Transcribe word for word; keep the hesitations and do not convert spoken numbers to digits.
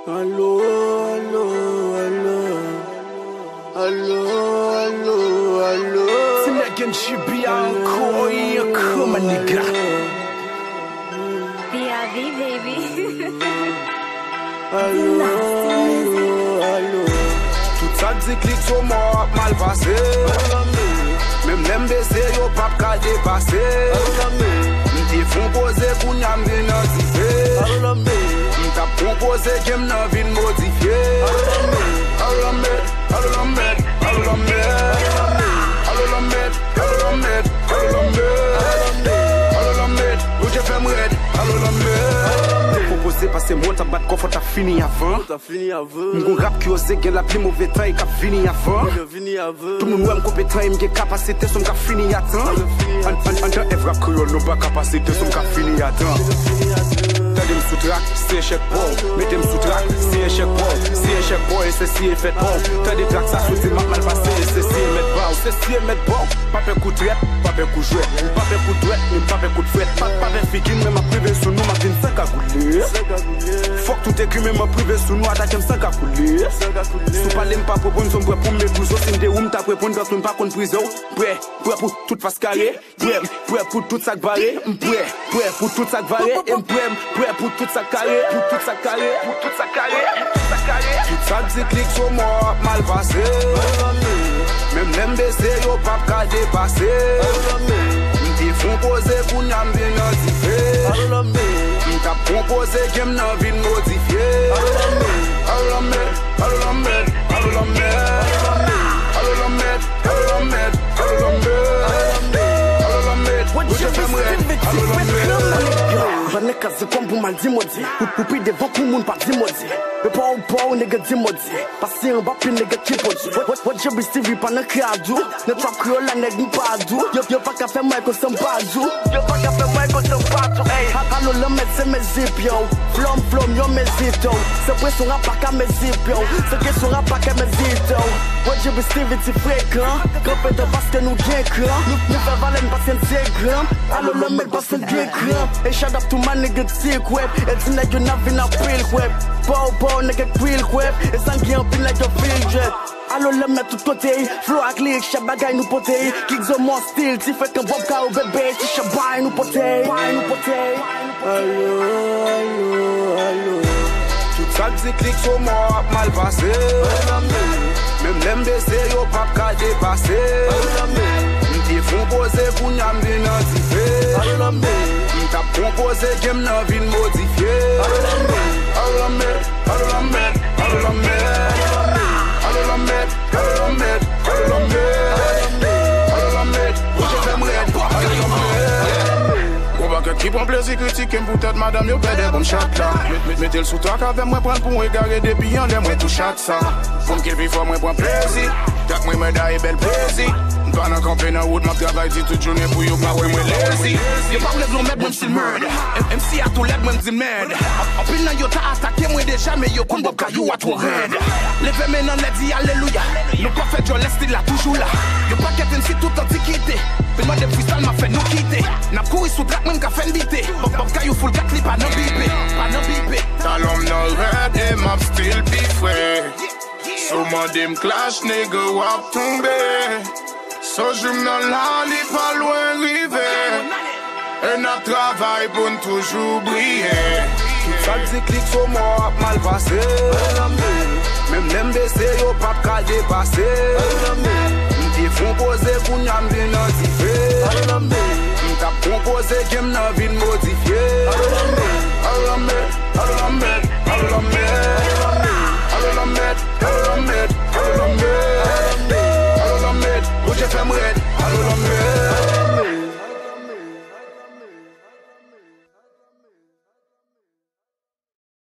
Alo, alo, alo. Alo, alo, alo. Ti nèg N G B a ankò, ankò, my nigga. B R B, baby. Alo, alo, alo. Tout sa k di klik sou mò ap mal pase. Menm lè m beze, yo p ap ka depase. M te fon poze, kounya m vin nan dife. M t ap pran poze, ke m nan vin modifye. Alo lanmèd, alo lanmèd, alo lanmèd. Alo lanmèd, alo lanmèd, alo lanmèd. Alo lanmèd, Bondye fè m rèd. Alo lanmèd. Pwopoze pase mwen, t ap bat kò, fò t ap fini avan. Fini avan. M gon rap ki oze gen la pli move tan e k ap vini avan. Vini avan. Tout moun wè m konpetan e m gen kapasite, sou m k ap fini a tan. An, an, anndan èv rap kreyòl, nou pa kapasite, sou m k ap fini a tan. Tande m sou trak, se echèk pa w. Mete m sou trak, se echèk pa w. Se echèk pa w, e se si e fèt pa w. Tande trak sa soti, m ap mal pase, e se si e mèt pa w. Se si e mèt pa w. Pa pè kou trèt, pa pè kou jwèt. M pa pè kou dwèt, ni m pa pè kou frèt. Pa, pa pè figi m, men m ap rive sou nou, m ap vin san kagoule. Fòk tout ekri, men m ap rive sou nou, atake m san kagoule. Si w pale, m p ap reponn, so m prè pou m met ou zo, si m te ou, m t ap reponn, paske m pa konn prize w. Prè, prè pou tout fas kare. Prè, m prè pou tout sa k vare. M prè, prè pou tout sa k vare. E m prè, m prè pou tout sa k kare. Pou tout sa k kare. Pou tout sa k kare. Pou tout sa k kare. Tout sa k di klik sou mò ap mal pase. Menm lè m beze, yo p ap ka depase. M te fon poze, kounya m vin nan dife. M t ap pran poze, ke m nan vin modifye. Alo lanmèd, alo lanmèd, alo lanmèd. Alo lanmèd, alo lanmèd, alo lanmèd. Alo lanmèd, Bondye fè m rèd. Alo lanmèd. Ban nan kaze kòm pou m al di modi. Ou, ou pi devan pou moun pa di modi. Yo pa w, pa w, nèg di modi. Pase anba pye nèg ki podi. Wè, wè, wè, J B Stevie pa nan kadou. Nan trap kreyòl la, nèg m pa dou. Yo, yo pa ka fè mwen konsa m pa dou. Yo pa ka fè mwen konsa m pa dou. Ey, ha, alo lanmèd se mezi pye w. Flòm, flòm, yo mezi to w. Se presyon rap pa ka mezi pye w. Se kesyon rap pa ka mezi to w. Wè, J B Stevie ti frekan. Kanpe dan paske nou gen kran. Nou, nou fè valè n paske n se gran. Alo lanmèd paske n gen kran. E shout out to my nigga T-Kwèb. E di nèg yo n ap vin anpil kwèb. Pow, pow, nèg ak pil kwèb. E sa n gen anpil nèg yo fil jwèt. Alo lanmèd tout kote. Flow ak lirik, chak bagay nou pote. Kik zo mò stil, ti frekan bòb ka ou bebe. Ti chabay nou pote. Bay nou pote. Alo, alo, alo. Tout sa k di klik sou mò ap mal pase. Menm lè m beze, yo p ap ka depase. M te fon poze, kounya m vin nan dife. M t ap pran poze, ke m nan vin modifye. Alo lanmèd, alo lanmèd, alo lanmèd. Alo lanmèd, alo lanmèd, alo lanmèd. Alo lanmèd, Bondye fè m rèd. Alo lanmèd. Gon pakèt ki pran plezi kritike m poutèt madanm yo pèdè ban m chat la. Met, met, mete l sou trak avè m, mwen pran l pou egare depi anlè mwen tou chat sa. Pou m kenbe fò mwen pran plezi. Trak mwen mèda e bèl plezi. M pa nan kanpe nan wout, m ap travay di tout jounen pou yo pa wè mwen lezi. Yo pa vle vle mèd mwen m still murder. M C a tou lèd mwen m di mèd. Anpil nan yo ta atake mwen deja, men yo konn bòb kayou a twò rèd. Leve men nan lè di alelouya. Nou pa fè djòlè, stil la toujou la. Yon pakèt M C tout antikite. Vin mande m freestyle, m ap fè nou kite. N ap kouri sou trak, mwen m ka fè n bite. Bòb, bòb kayou full gat, li pa nan bipe. Pa nan bipe. Talon m nan rèd e m ap still pi fre. Si w mande m clash, nigga, w ap tonbe. Sonj ou m nan la, li pa lwen rive. E n ap travay pou n toujou briye. Tout sa k di klik sou mò ap mal pase. Menm lè m beze, yo p ap ka depase. M te fon poze, kounya m vin nan dife. M t ap pran poze, ke m nan vin